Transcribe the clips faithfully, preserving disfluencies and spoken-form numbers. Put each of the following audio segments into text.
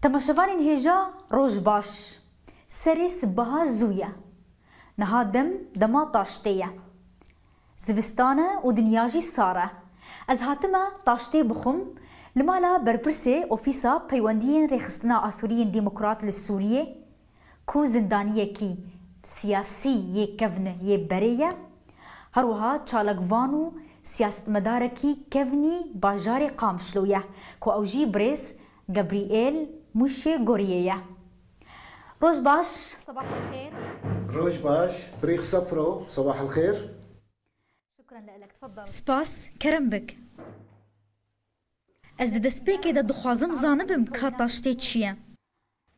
Temaşevanên hêja, roj baş. Serê sibaha zû ye. Niha dem dema taştê ye. Zivistan e û dinya jî sar e. Ez hatime taştê bixwim li mala berpirsê Ofîsa Peywendiyên Rêxistina Asûriyên Demokrat li Sûriyê, ku zindaniyekî siyasî yê kevn yê berê ye, her wiha çalakvan û siyasetmedarekî kevnî bajarê Qamişlo ye, ku ew jî birêz Gabriel Mûşê Goriyê ye. Roj baş, sabah el xêr. Roj baş, birîx Sefro, sabah el xêr. Şukran lek, tfadal. Spas, kerem bik. Ez di destpêkê de dixwazim zanibim ka taştê çi ye.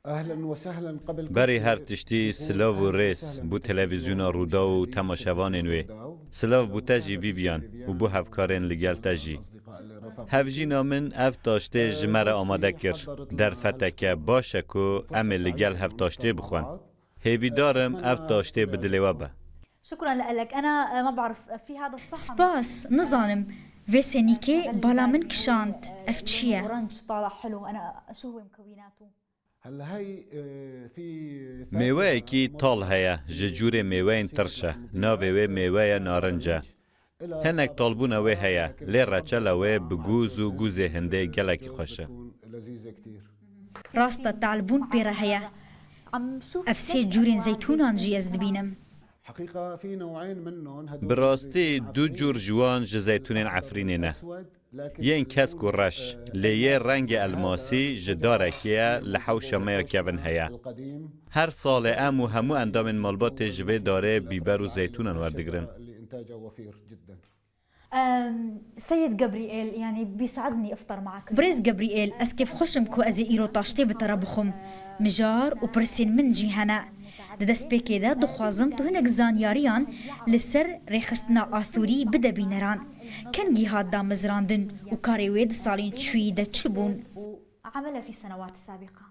Ehlen we sehlen, qebl kul Berî her şey. Tiştî silav û rêz bo televîzyona Rûdaw û temaşevanên wê. Silav bo te jî Vivian û bo hevkarên li gel te jî. Hevjîna min ev taştê ji me re amade kir. Derfeteke baş e ku em ê li gel hev taştê bixwin. Hêvîdar im ev taştê bi dilê we be. شكرا لك. أنا ما بعرف في هذا الصحن. Spas, nizanim vê senîkê bala min kişand. Ev çi ye? ورنج طالع حلو. أنا شو هو مكوناته؟ هلا هي، آه، في فاكهة Mêweyekî tal heye, ji cûrê mêweyên tirş e. Navê wê mêwe ye narinc e. Hinek talbûna wê heye, lê reçela wê bi gûz û gûzê hindê gelekî xweş e. Rast e, talbûn pê re heye. Ev sê cûrên zeytûnan jî ez dibînim. Bi rastî du cûr ji wan ji zeytûnên Efrînê ne. Yên kesk û reş, lê yê rengê elmasî ji darekê ye, li hewşa me ya kevin heye. Her salê em û hemû endamên malbatê ji vê darê bîber û zeytûnan werdigirin. أم، سيد جبريل، يعني بيسعدني أفطر معك. Birêz Gabriel, ez kêfxweş im ku ez ê îro taştê bi te re bixwim. Mijar û pirsên min jî hene. Di destpêkê de dixwazim tu hinek zanyariyan li ser rêxistina Asûrî bide bîneran. Kengî hat damezrandin û karê wê di salên çûyî de çi bûn? وعملها في السنوات السابقة.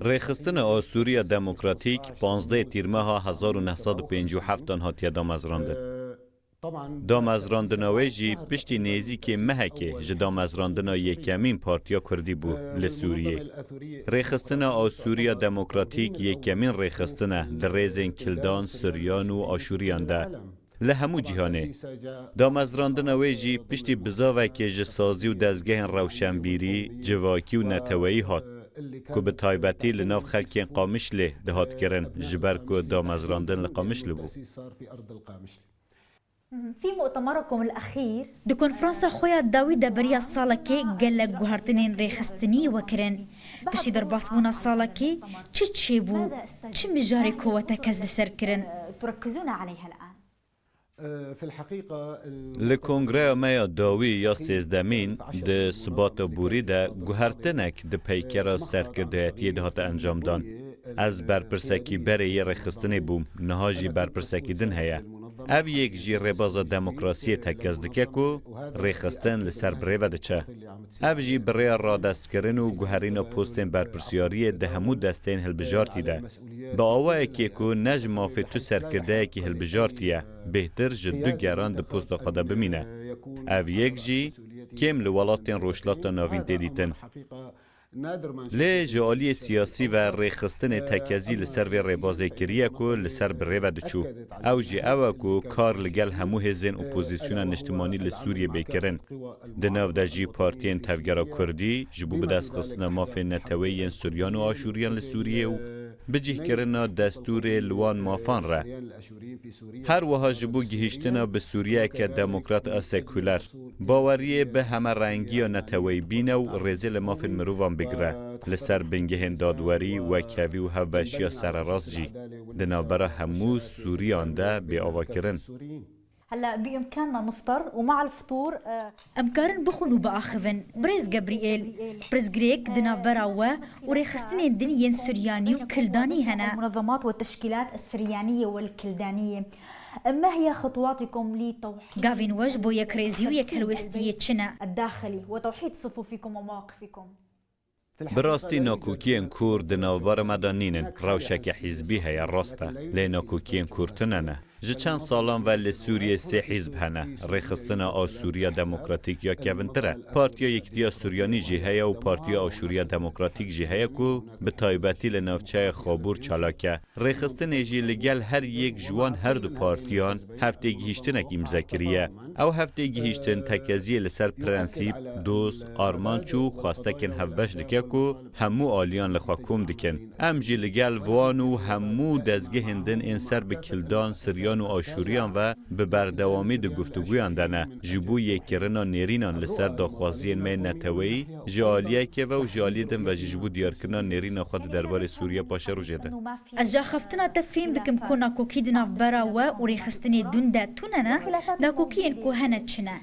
Rêxistina Asûriya Demokratîk panzdeh Tîrmeha hezar û neh sed û pêncî û heftan hatiye damezrandin. Damezrandina wê jî piştî nêzîkê mehekê ji damezrandina yekemîn Partiya Kurdî bû li Sûriyê. Rêxistina Asûriya Demokratîk yekemîn rêxistin e di rêzên Kildan, Siryan û Aşûriyan de. Li hemû cîhanê. Damezrandina wê jî piştî bizavekê ji sazî û dezgehên rewşenbîrî, civakî û neteweyî hat, ku bi taybetî li nav xelkên Qamişlê dihat kirin, ji ber ku damezrandin li Qamişlê bû. في مؤتمركم الأخير. Di konferansa xwe ya dawî de beriya salekê gelek guhertinên rêxistinî we kirin. Piştî derbasbûna salekê çi çêbû? Çi mijarê ku we tekez li ser kirin? تركزون عليها الآن. Li kongreya me ya dawî ya sêzdemîn di sibata borî de guhertinek di peykera serkirdayetiyê de hate encamdan. Ez berpirsekî berê yê rêxistinê bûm, niha jî berpirsekî din heye. Ev yek jî rêbaza demokrasiyê tekez dike ku rêxistin li ser birêve diçe. Ev jî bi rêya radestkirin û guherîna postên berpirsyariyê di hemû desteyên hilbijartî de. Bi awayekê ku ne ji mafê tu serkirdeyekî hilbijartî ye, bêhtir ji du geran di posta xwe de bimîne. Ev yek jî kêm li welatên Rojhilata Navîn tê dîtin. Lê ji aliyê siyasî ve rêxistinê tekezî li ser vê rêbazê kiriye ku li ser birêve diçû. Ew jî ew e ku kar li gel hemû hêzên opozîsyona niştimanî li Sûriyê bê kirin. Di nav de jî partiyên Tevgera Kurdî ji bo bidestxistina mafên neteweyî yên Suryan û Aşûriyan li Sûriyê û bicihkirina destûrê li wan mafan re. Her wiha ji bo gihîştina bi Sûriyeyeke demokrat a sekuler, baweriyê bi hemerengiya neteweyî bîne û rêzê li mafên mirovan bigire, li ser bingehên dadwerî, wekhevî û hevbeşiya sererast jî. Di navbera hemû Sûriyan de bê avakirin. هلا بإمكاننا نفطر ومع الفطور، آه، Em karin bixwin û biaxivin. Birêz Gabriel, pirsgirêk di navbera we û rêxistinên din yên Suryanî û Kildanî hene. المنظمات والتشكيلات السريانية والكلدانية. ما هي خطواتكم لتوحيد Gavên we ji bo yekrêzî û yekhelwestiyê çi ne? الداخلي وتوحيد صفوفكم ومواقفكم؟ Bi rastî nakokiyên kûr di navbera me de nînin. Rewşeke hîzbî heye, rast e. Lê nakokiyên kûr tune ne. Ji çend salan ve li Sûriyê sê hîzb hene. Rêxistina Asûriya Demokratîk ya kevintir e. Partiya Yekitiya Suryanî jî heye û Partiya Aşûriya Demokratîk jî heye ku bi taybetî li navçeya Xabûr çalak e. Rêxistinê jî li gel her yek ji wan her du partiyan hev têgihîştinek îmze kiriye. Ew hev têgihîştin tekeziyê li ser prensîp, doz, armanc û xwestekên hevbeş dike ku hemû aliyan li xwe kom dikin. Em jî li gel van û hemû dezgehên din ên ser bi Kildan, Siryan û Aşûriyan ve bi berdewamî di guftûguyan de ne. Ji bo yêkkirina nêrînan li ser daxwaziyên me yên neteweyî, ji aliyekê ve û ji aliyê din ve jî ji bo diyarkirina nêrîna xwe di derbarê Sûriye paşerojê de. Ez ji axaftina te fêm dikim ku nakokî di navbera we û rêxistinê dûn de tune ne, nakokiyên ku hene çi ne?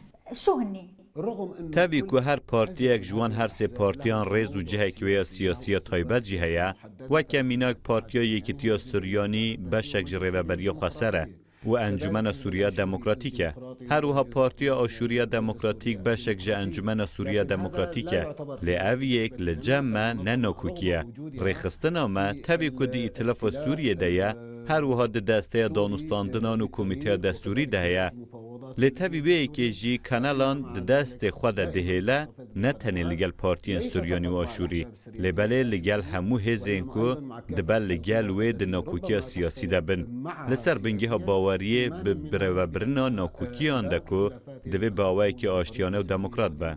Tevî ku her partiyek ji wan her sê partiyan rêz û cihekî wê ya siyasî ya taybet jî heye, weke mînak Partiya Yekîtiya Suryanî beşek ji Rêveberiya Xweser e û Encûmena Sûriya Demokratîk e. Her wiha Partiya Aşûriya Demokratîk beşek ji Encûmena Sûriya Demokratîk e. Lê ev yek li cem me ne nakokî ye. Rêxistina me tevî ku di Îtilafa Sûriyê de ye, her wiha di desteya danûstandinan û komîteya destûrî de heye. Lê tevî wê yekê jî Kenelan di destê xwe de dihêle, ne tenê li gel partiyên Suryanî û Aşûrî, lê belê li gel hemû hêzên ku dibe li gel wê di nakokiya siyasî de bin. Li ser bingeha baweriyê bi birêvebirina nakokiyan de ku divê bi awayekî aştiyane û demokrat be.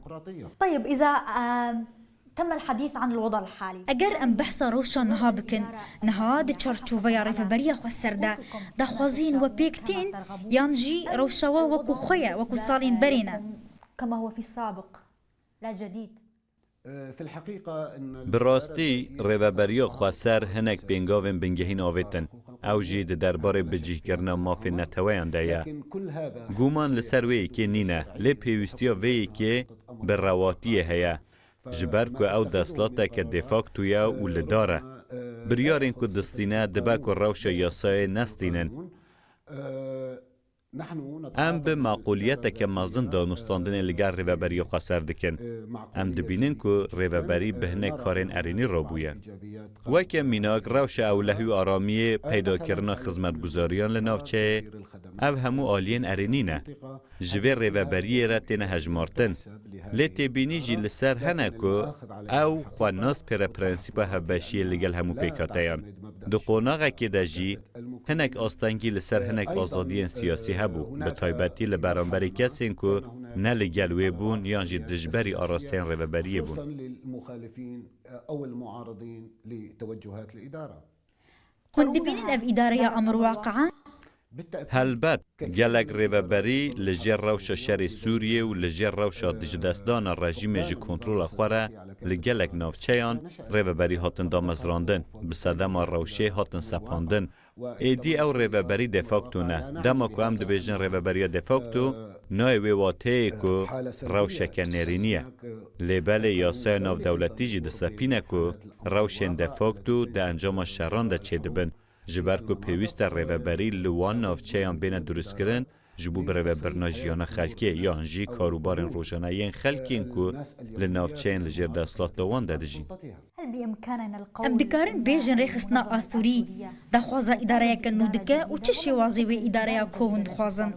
طيب، إذا، آم، تم الحديث عن الوضع الحالي. Eger em behsa rewşa niha bikin, niha di çarçoveya rêveberiya xweser de, daxwaziyên we pêk tên, yan jî rewşa we wekû xwe ye, wekû salên berê ne? كما هو في السابق، لا جديد. Bi rastî, Rêveberiya Xweser hinek pêngavên bingehîn avêtin. Ew jî di derbarê bicihkirina mafên neteweyan de ye. Guman li ser wê yekê nîne, lê pêwîstiya vê yekê bi rewatiyê heye. Ji ber ku ew destlateke de facto ye û li dar e. Biryarên ku distîne dibe ku rewşa yasayê nestînin. Em bi maqûliyeteke mezin danûstandinê li gel Rêveberiya Xweser dikin. Em dibînin ku Rêveberî bi hinek karên erênî rabûye. Weke mînak, rewşa ewlehî û aramiyê, peydakirina xizmetguzariyan li navçeyê, ev hemû aliyên erênî ne. Ji vê Rêveberiyê re têne hejmartin. Lê têbînî jî li ser hene ku ew xwe nas pêre prensîpa hevbeşiyê li gel hemû pêkhateyan. Di qonaxekê de jî hinek astengî li ser hinek azadiyên siyasî hebû, bi taybetî li beramberî kesên ku ne li gel wê bûn yan jî dijberî arasteyên rêveberiyê bûn. Hûn dibînin ev îdareya emir waqia? Helbet, gelek rêveberî li jêr rewşa şerê Sûriyê û li jêr rewşa dijidestdana rejîmê ji kontrola xwe re li gelek navçeyan rêveberî hatin damezrandin, bi sedema rewşê hatin sepandin. Êdî ew rêveberî de facto ne. Dema ku em dibêjin rêveberiya de facto, nayê wê wateyê ku rewşeke nêrînî ye. Lê belê yasaya navdewletî jî disepîne ku rewşên de facto di encama şeran de çêdibin. Ji ber ku pêwîst e rêveberî li wan navçeyan bêne durustkirin, ji bo birêvebirina jiyana xelkê yan jî karûbarên rojane yên xelkên ku li navçeyên li jêr desthilata wan de dijîn. Em dikarin bêjin rêxistina Athûrî daxwaza îdareyeke nû dike û çi şêwazê wê îdareya ku hûn dixwazin?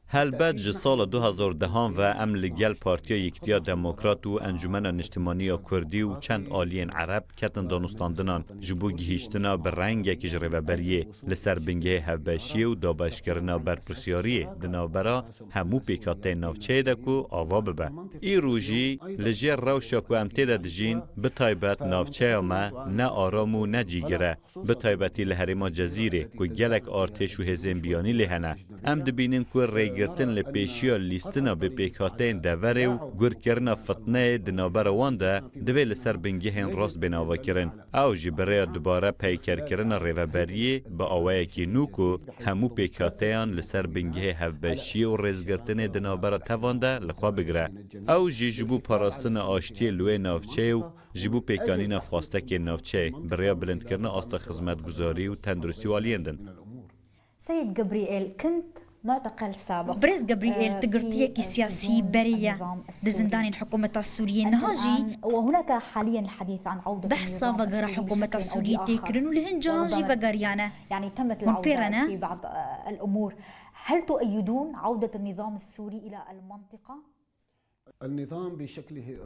Helbet ji sala du hezar dehan ve em li gel Partiya Yekitiya Demokrat û Encûmena Niştimanî ya Kurdî û çend aliyên Ereb ketin danûstandinan ji bo gihîştina bi rengekî ji rêveberiyê li ser bingehê hevbeşiyê û dabeşkirina berpirsyariyê di navbera hemû pêkhateyên navçeyê de ku ava bibe. Îro jî li jêr rewşa ku em tê de dijîn, bi taybet navçeya me ne aram û ne cîgir e. Bi taybetî li herêma Cezîrê ku gelek artêş û hêzên biyanî lê hene. Em dibînin ku rêgirtin li pêşiya lîstina bi pêkhateyên deverê û gurkirina fitneyê di navbera wan de divê li ser bingehên rast bên avakirin. Ew jî bi rêya dubare peykerkirina rêveberiyê bi awayekî nû ku hemû pêkhateyan li ser bingehê hevbeşiyê û rêzgirtinê di navbera tevan de li xwe bigire. Ew jî ji bo parastina aştiyê li wê navçeyê û ji bo pêkanîna xwestekên navçeyê, bi rêya bilindkirina asta xizmetguzarî û tenduristî û aliyên din. سيد جبريل، كنت معتقل سابق. Birêz Gabriel, tu girtiyekî siyasî berê ye di zindanên hikûmeta Sûriyê. Niha jî الآن وهناك حاليا الحديث عن عودة behsa النظام vegera السوري hikûmeta بشكل أو Sûriyê بآخر. tê kirin û li hin caran jî وربما vegeriyane. يعني تمت Hûn pê re العودة ne? في بعض آه، الأمور. هل تؤيدون عودة النظام السوري إلى المنطقة؟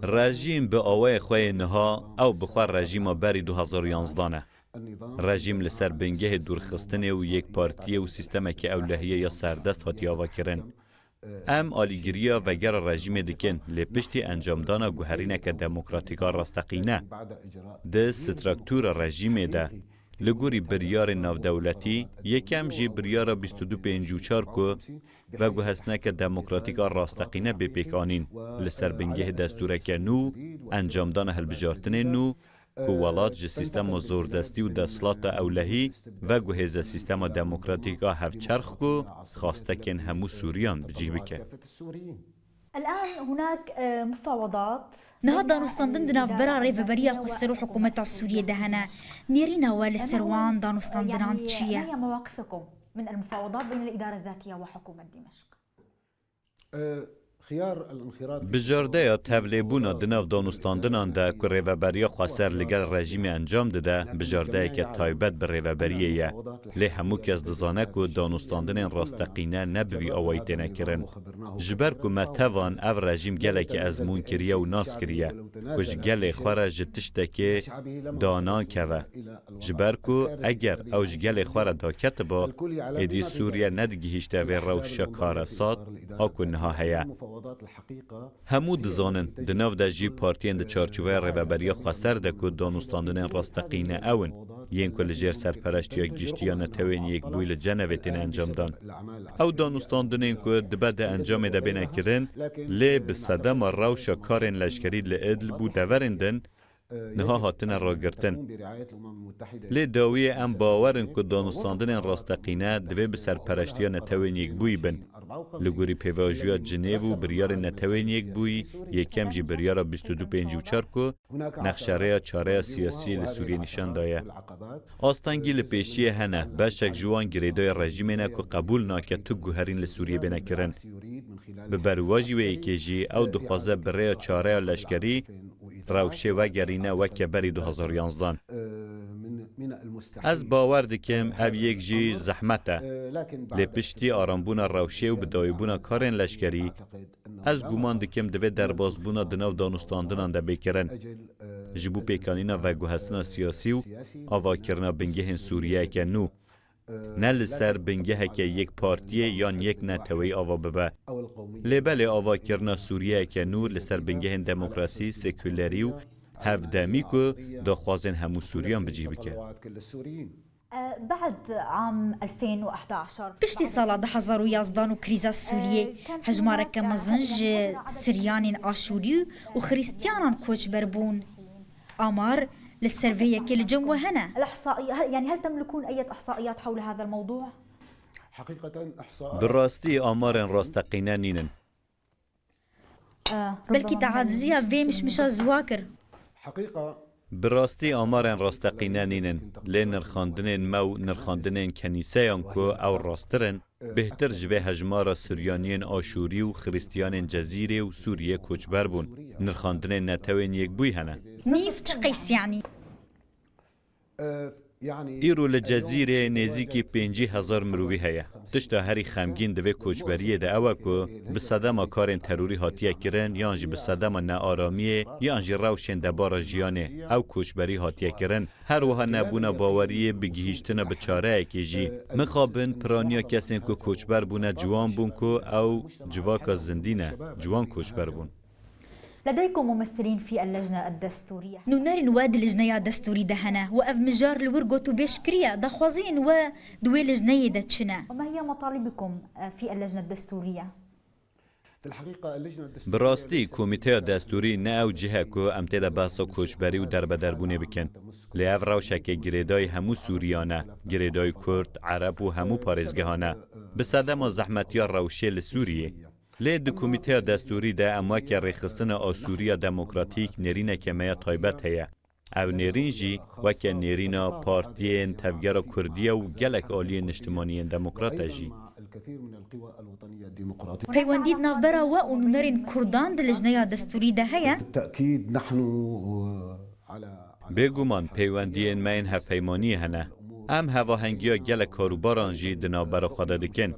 Rejîm bi awayê xwe yê niha ew bi xwe rejîma berî du hazar û yanzdeh e. Rejîm li ser bingehê dûrxistinê û yekpartiyê û sîstemeke ewlehiyê ya serdest hatiye avakirin. Em alîgiriya vegera rejîmê dikin, lê piştî encamdana guherîneke demokratîk a rasteqîne di struktura rejîmê de, li gorî biryarên navdewletî, yekem jî biryara bîst û du pêncî û çar ku veguhestineke demokratîk a rasteqîne bê pêkanîn li ser bingehê destûreke nû, encamdana hilbijartinên nû, ku welat ji sîstema zordestî û desthilata ewlehî veguhêze sîstema demokratîk a hevçerx ku xastekên hemû Sûriyan bi cih bike. الآن هناك آه، مفاوضات Niha danûstandin di navbera Rêveberiya Xweser û hikûmeta Sûriyê de hene. Nêrîna we li ser wan danûstandinan çi ye? ما هي مواقفكم من المفاوضات بين الإدارة الذاتية وحكومة دمشق؟ Bijardeya tevlêbûna di nav danûstandinan de ku Rêveberiya Xweser li gel rejîmê encam dide, bijardeyeke taybet bi Rêveberiyê ye. Lê hemû kes dizane ku danûstandinên rasteqîne ne bi vî awayî têne kirin. Ji ber ku me tevan ev rejîm gelekî ezmûn kiriye û nas kiriye ku ji gelê xwe re ji tiştekê danakeve. Ji ber ku eger ew ji gelê xwe re daketiba, êdî Sûriye nedigihîşte vê rewşa karesat a ku niha heye. Hemû dizanin, di nav de jî partiyên di çarçoveya Rêveberiya Xweser de ku danûstandinên rasteqîne ew in, yên ku li jêr serpereştiya giştî ya Netewên Yekbûyî li Cenevê tên encamdan. Ew danûstandinên ku dibe di encamê de bêne kirin, lê bi sedema rewşa karên leşkerî li Idlib û deverên din, niha hatine ragirtin. Lê dawiyê em bawer in ku danûstandinên rasteqîne divê bi serpereştiya Netewên Yekbûyî bin. Li gorî pêvajoya Cinêv û biryarên Netewên Yekbûyî, yekem jî biryara bîst û du pêncî û çar ku nexşerêya çareya siyasî li Sûriyê nîşan daye. Astengî li pêşiyê hene, beşek ji wan girêdayê rejîmê ne ku qebûl nake tu guherîn li Sûriyê bêne kirin. Bi berwajî wê yekê jî ew dixwaze bi rêya çareya leşkerî rewşê vegerîne weke berî du hazar û yanzdeh. Ez bawer dikim ev yek jî zehmet e. Lê piştî arambûna rewşê û bidawîbûna karên leşkerî, ez guman dikim divê derbasbûna di nav danûstandinan de bê kirin. Ji bo pêkanîna veguhestina siyasî û avakirina bingehên Sûriyeyeke nû. Ne li ser bingeheke yek partiyê yan yek neteweyî ava bibe. Lê belê avakirina Sûriyeyeke nû li ser bingehên demokrasî, sekulerî û hevdemî ku daxwazên hemû Sûriyan bi cih bike. بعد عام ألفين وأحد عشر Piştî sala du hazar û yazdan û krîza Sûriyê, hejmareke mezin ji Siryanên Aşûrî û Xristiyanan koçber bûn. Amar li ser vê yekê li cem we hene? الإحصائية، هل- يعني هل تملكون أي إحصائيات حول هذا الموضوع؟ Bi rastî amarên rasteqîne nînin. Belkî te aciziya vê mişmişa ziwa kir. Bi rastî amarên rasteqîne nînin, lê nirxandinên me û nirxandinên kenîseyan ku ew rasttir in, bêhtir ji vê hejmara Suryaniyên Aşûrî û Xristiyanên Cezîrê û Sûriyê koçber bûn. Nirxandinên Netewên Yekbûyî hene. Nîv çi qeys yanî? Îro li Cezîrê nêzîkî pêncî hezar mirovî heye. Tişta herî xemgîn di vê koçberiyê de ew e ku bi sedema karên terorî hatiye kirin, yan jî bi sedema nearamiyê, yan jî rewşên debara jiyanê ew koçberî hatiye kirin. Her wiha nebûna baweriyê bi gihîştina bi çareyekê jî. Mixabin piraniya kesên ku koçber bûne ciwan bûn ku ew civaka zindî ne, ciwan koçber bûn. لديكم ممثلين في اللجنة الدستورية؟ Nûnerên we di lijneya destûrî de hene û ev mijar li wir gotûbêj kiriye, daxwaziyên we di wê lijneyê de çi ne? وما هي مطالبكم في اللجنة الدستورية؟ Bi rastî, Komîteya Destûrî ne ew cih e ku em tê de behsa koçberî û derbederbûnê bikin. Lê ev rewşeke girêdayî hemû Sûriyan e, girêdayî Kurd, Ereb û hemû parêzgehan e. Bi sedema zehmetiya rewşê li Sûriyê. Lê di Komîteya Destûrî de em weke Rêxistina Asûriya Demokratîk nêrîneke me ya taybet heye. Ev nêrîn jî weke nêrîna partiyên Tevgera Kurdî ye û gelek aliyên niştimanî yên demokrat e jî. كثير من القوى الوطنية الديمقراطية. Peywendî di navbera we û nûnerên Kurdan di lijneya destûrî de heye? بالتأكيد نحن على Bêguman peywendiyên me yên hevpeymaniyê hene. Em hevahengiya gelek karûbaran jî di navbera xwe de dikin.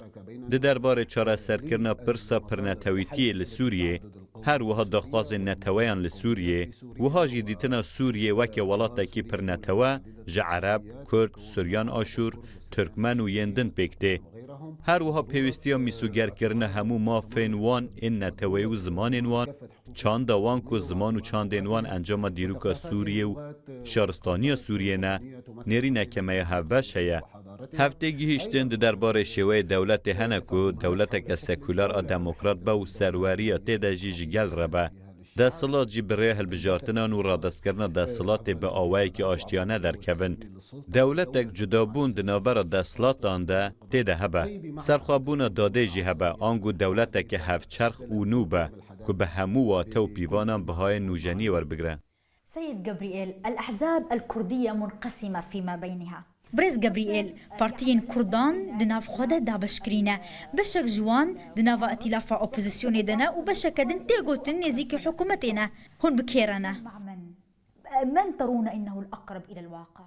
Di derbarê çareserkirina pirsa pirnetewîtiyê li Sûriyê, her wiha daxwazên neteweyan li Sûriyê, wiha jî dîtina Sûriyê weke welatekî pirnetewe ji Ereb, Kurd, Suryan Aşûr, Tirkmen û yên din pêk tê. Her wiha pêwîstiya mîsogerkirina hemû mafên wan ên neteweyî û zimanên wan, çanda wan ku ziman û çandên wan encama dîroka Sûriyê û şaristaniya Sûriyê ne, nêrîneke me ya hevbeş heye. Hevtêgihîştin di derbarê şêweyê dewletê hene ku dewleteke sekular a demokrat be û serweriya tê de jî ji gel re be. Desthilat jî bi rêya hilbijartinan û radestkirina desthilatê bi awayekî aştiyane derkevin. Dewletek cudabûn di navbera desthilatan de tê de hebe. Serxwebûna dadê jî hebe, ango dewleteke hevçerx û nû be, ku bi hemû wate û pîvanan bihayên nûjeniyê werbigire. سيد جبريل، الأحزاب الكردية منقسمة فيما بينها. Birêz Gebrîêl, partiyên Kurdan di nav xwe de dabeşkirî ne. Beşek ji wan di nava îtîlafa opozîsyonê de ne û beşeke din tê gotin nêzîkî hikûmetê ne. Hûn bi kê re ne? مع من؟ من ترون أنه الأقرب إلى الواقع؟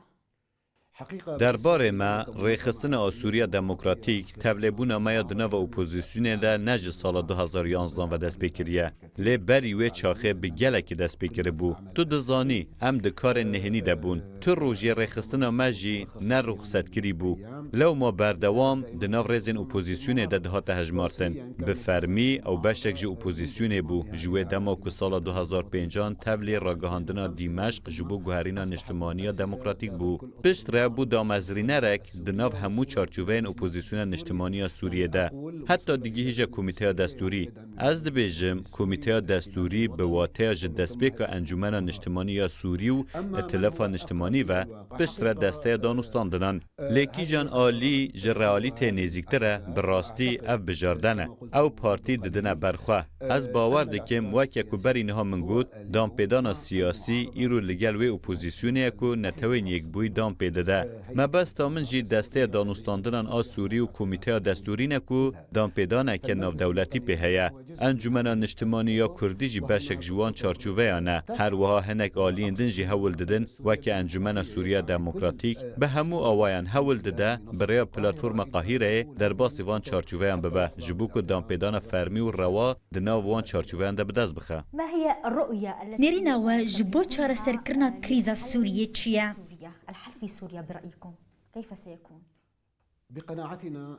Derbarê me, rêxistina a Sûriya Demokratîk, tevlêbûna me ya di nava opozîsyonê de ne ji sala du hezar yanzdan ve dest pê kiriye. Lê berî wê çaxê bi gelekî dest pê kiribû. Tu dizanî, em di karên nehênî de bûn. Tu rojê rêxistina me jî ne ruxsetkirî bû. Lewma berdewam di nav rêzên opozîsyonê de dihate hejmartin. Bi fermî ew beşek ji opozîsyonê bû. Ji wê dema ku sala du hezar pêncan tevlî ragihandina Dîmeşq ji bo guherîna niştimaniya demokratîk bû. Piştre bû damezrînerek di nav hemû çarçoveyên opozîsyona niştimaniya Sûriyê de. Heta digihîje komîteya destûrî. Ez dibêjim, komîteya destûrî bi wateya ji destpêka Encûmena Niştimanî ya Sûrî û Îtilafa Niştimanî ve piştre desteya danûstandinan. Lê kîjan alî ji realîteyê nêzîktir e, bi rastî ev bijardene. Ew partî didine ber xwe. Ez bawer dikim, weke ku berî niha min got, danpêdana siyasî îro li gel wê opozîsyonê ye ku Netewên Yekbûyî dan pê dide. Mebesta min jî desteya danûstandinan a Sûrî û komîteya destûrî ne ku danpêdaneke navdewletî pê heye. Encûmena Niştimanî ya Kurdî jî beşek ji wan çarçoveyan e. Her wiha hinek aliyên din jî hewl didin, weke Encûmena Sûriya Demokratîk, bi hemû awayan hewl dide, bi rêya Platforma Qahîreyê derbasî van çarçoveyan bibe, ji bo ku danpêdana fermî û rewa di nav wan çarçoveyan de bi dest bixe. ما هي الرؤية التي Nêrîna we ji bo çareserkirina krîza Sûriyê çi ye? سوريا، الحل في سوريا برأيكم كيف سيكون؟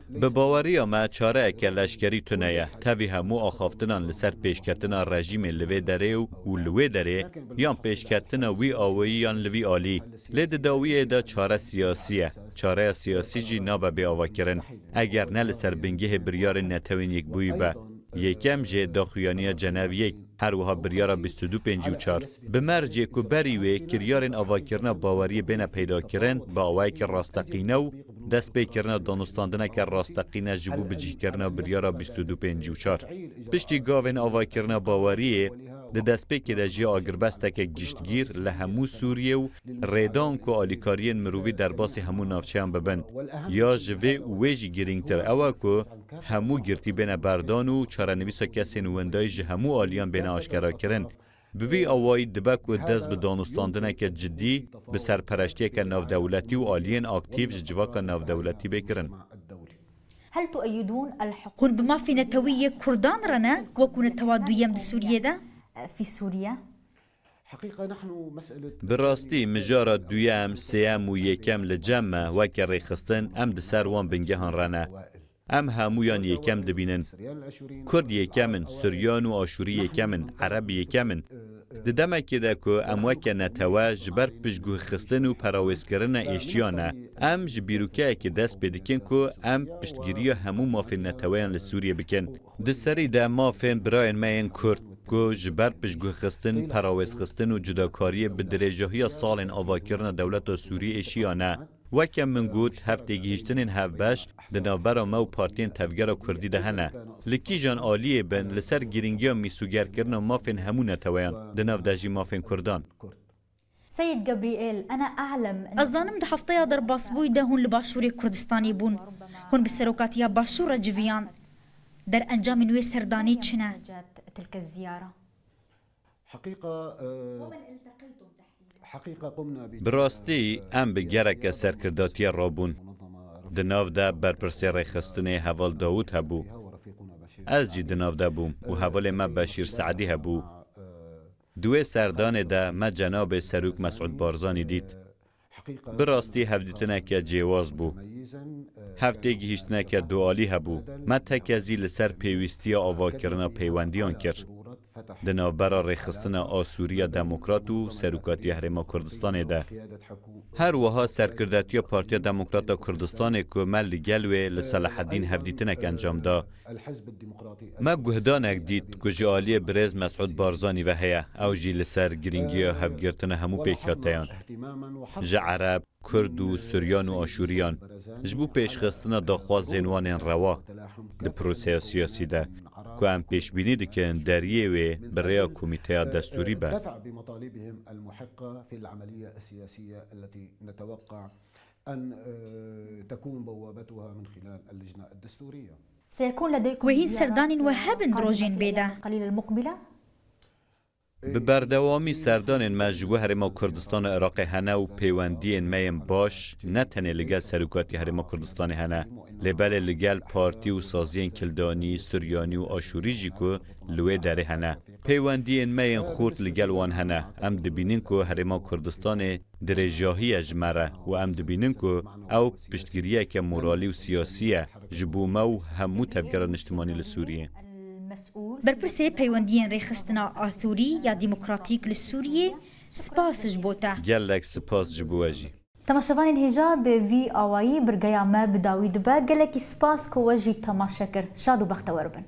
Bi baweriya me çareyeke leşkerî tune ye. Tevî hemû axaftinan li ser pêşketina rejîmê li vê derê û, û li wê derê, yan pêşketina wî awayî yan li vî alî. Lê di dawiyê de çare siyasî ye. Çareya siyasî jî nabe bêavakirin, eger ne li ser bingehê biryarên Netewên Yekbûyî be. Yekem jê daxuyaniya Cenev yek, her wiha biryara bîst û du pêncî û çar. Bi mercê ku berî wê kiryarên avakirina baweriyê bêne peydakirin, bi awayekî rasteqîne û destpêkirina danûstandineke rasteqîne ji bo bicihkirina biryara bîst û du pêncî û çar. Piştî gavên avakirina baweriyê, di destpêkê de jî agirbesteke giştgîr li hemû Sûriyê û rêdan ku alîkariyên mirovî derbasî hemû navçeyan bibin. Ya ji vê û wê jî girîngtir ew e ku hemû girtî bêne berdan û çarenivîsa kesên wendayî ji hemû aliyan bêne aşkerakirin. Bi vî awayî dibe ku dest bi danûstandineke cidî bi serpereştiyeke navdewletî û aliyên aktîf ji civaka navdewletî bê kirin. هل تؤيدون الحقوق Hûn bi mafê netewî yê Kurdan re ne, wekû netewa duyem di Sûriyê de? في سوريا؟ Bi rastî, mijara duyem, sêyem û yekem li cem me weke rêxistin, em di ser wan bingehan re ne. Em hemûyan yekem dibînin. Kurd yekem in, Suryan û Aşûrî yekem in, Ereb yekem in. Di demekê de ku em weke netewe ji ber piştguhxistin û perawêzkirina êşiya ne, em ji bîrokeyekê dest pê dikin ku em piştgiriya hemû mafên neteweyan li Sûriyê bikin. Di serî de mafên birayên me yên Kurd, ku ji ber piştguhxistin, perawêzxistin û cudakariyê bi dirêjahiya salên avakirina dewleta Sûrî êşiya ne. Weke min got, hevtêgihîştinên hevbeş di navbera me û partiyên Tevgera Kurdî de hene. Li kîjan aliyê bin, li ser girîngiya mîsogerkirina mafên hemû neteweyan, di nav de jî mafên Kurdan. سيد جبريل، أنا أعلم أن Ez zanim di hefteya derbasbûyî de hûn li Başûrê Kurdistanê bûn. Hûn bi serokatiya Başûr re civiyan. Derencamên wê serdanê çi ne? نتيجة تلك الزيارة؟ حقيقة، آه، حقيقة قمنا ب Bi rastî em bi gereke serkirdatiye rabûn. Di nav de berpirsê rêxistinê Heval Dawûd hebû. Ez jî di nav de bûm û hevalê me Beşîr Seedî hebû. Di wê serdanê de me cenabê Serok Mesûd Barzanî dît. Bi rastî hevdîtineke cêwaz bû. Hev têgihîştineke dualî hebû. Me tekezî li ser pêwîstiya avakirina peywendiyan kir. Di navbera rêxistina a Sûriya Demokrat û Serokatiya Herêma Kurdistanê de. Her wiha serkirdatiya Partiya Demokrat a Kurdistanê ku me li gel wê li Selahedîn hevdîtinek encam da. Me guhdanek dît ku ji aliyê birêz Mesûd Barzanî ve heye. Ew jî li ser girîngiya hevgirtina hemû pêkhateyan. Ji Ereb, Kurd û Suryan û Aşûriyan. Ji bo pêşxistina daxwazên wan ên rewa di proseya siyasî de. Ku em pêşbînî dikin deriyê wê bi rêya komîteya destûrî be. الدفع بمطالبهم المحقة في العملية السياسية التي نتوقع أن، آه، تكون بوابتها من خلال اللجنة الدستورية. سيكون لديكم Wê hîn زيارات serdanên we hebin di قادمة rojên في bê de. الأيام القليلة المقبلة؟ Bi berdewamî serdanên me ji bo Herêma Kurdistan û Iraqê hene û pêwendiyên me yên baş ne tenê li gel Serokatiya Herêma Kurdistanê hene, lê belê li gel partî û saziyên kildanî, suryanî û aşûrî jî ku li wê derê hene. Pêwendiyên me yên xurt li gel wan hene. Em dibînin ku Herêma Kurdistanê dirêjahiye ji me re û em dibînin ku ew piştgiriyeke moralî û siyasî ye ji bo me û hemû tevgera niştimanî li Sûriyê. Berpirsê peywendiyên rêxistina Athûrî ya demokratîk li Sûriyê, spas ji bo te. Gelek spas ji bo we jî. Temaşevanên hêja, bi vî awayî birgeya me bi dawî dibe. Gelekî spas ku we jî temaşe kir. Şad û bextewer bin.